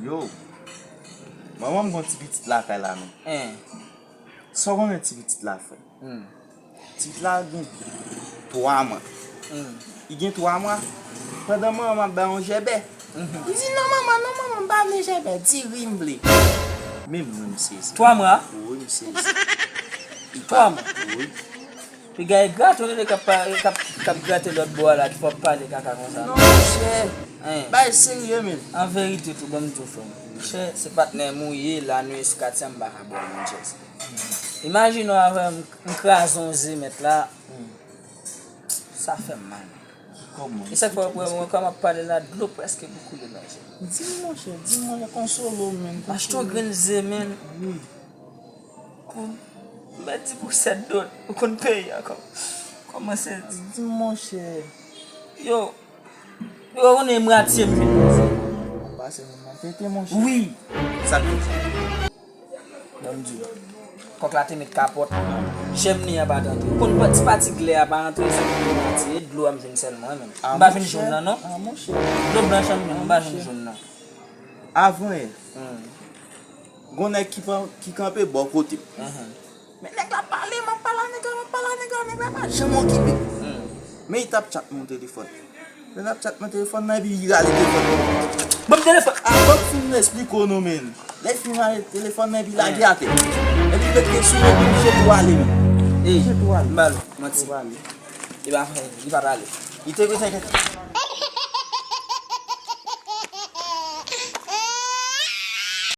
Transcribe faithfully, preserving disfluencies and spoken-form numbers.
Yo, manman m gen yon ti pitit lakay la, men. Sa w konnen ti pitit la fè? Ti pitit la gen twa mwa. Li gen twa mwa. Pandan manman m ap bay yon jèbè, li di, "Non, manman, non, manman, m pa vle jèbè, diri m vle." Menm mwen, m sezi. Twa mwa? Wi, m sezi. Twa mwa? Wi. Piga e grate, ou tande k ap pa- k ap k ap grate lòt bò a la, ki fò ap pale kaka konsa. Non, monchè. Bagay serye, men. An verite tou, ban m di w, frè m. Monchè, se patnè m ou ye, la nou ye sou katye a, m pa ka ba w manti. Imajine w avè m, m kraze yon ze mèt la. Sa fè m mal. Kòman? E sa k fè w wè mwen, kòman m ap pale la, dlo prèske pou koule nan je m. Di m, monchè, di m, monchè, konsole w, men. M achte yon grenn ze, men. Wi. Pou m mèt di pou sèt dòt, ou konn peyi a kòman, kòman se di. Di m, monchè. Yo, yo konnen m ratye m vin. Pase moun nan tete, monchè. Wi. Sa k fè sa? Ban m di w. Kòk la te met kapòt. Chèmni an pa t antre. Ou konn pa- ti pati glè a pa antre, se pou yo mati. E dlo a m jwenn sèlman, wi, men. M pa jwenn jòn nan, non. Dlo blanch an m jwenn, m pa jwenn jòn nan. Avan yè. Gon nèg ki pran, ki kanpe bò kote m. Men nèg la pale, m ap pale a nèg la, m ap pale a nèg la, nèg la pa janm okipe m. Men li t ap chat mwen telefòn. Lè l ap chat mwen telefòn nan, epi li rale telefòn nan. Ban m telefòn. Avan m fin esplike w non, men. Lè l fin rale telefòn nan, epi lage atè. Epi l mete sou mwen, epi l jete w ale, men. Ey, jete w ale. M ba l manti. Li pa, li pa t ale. Li te rete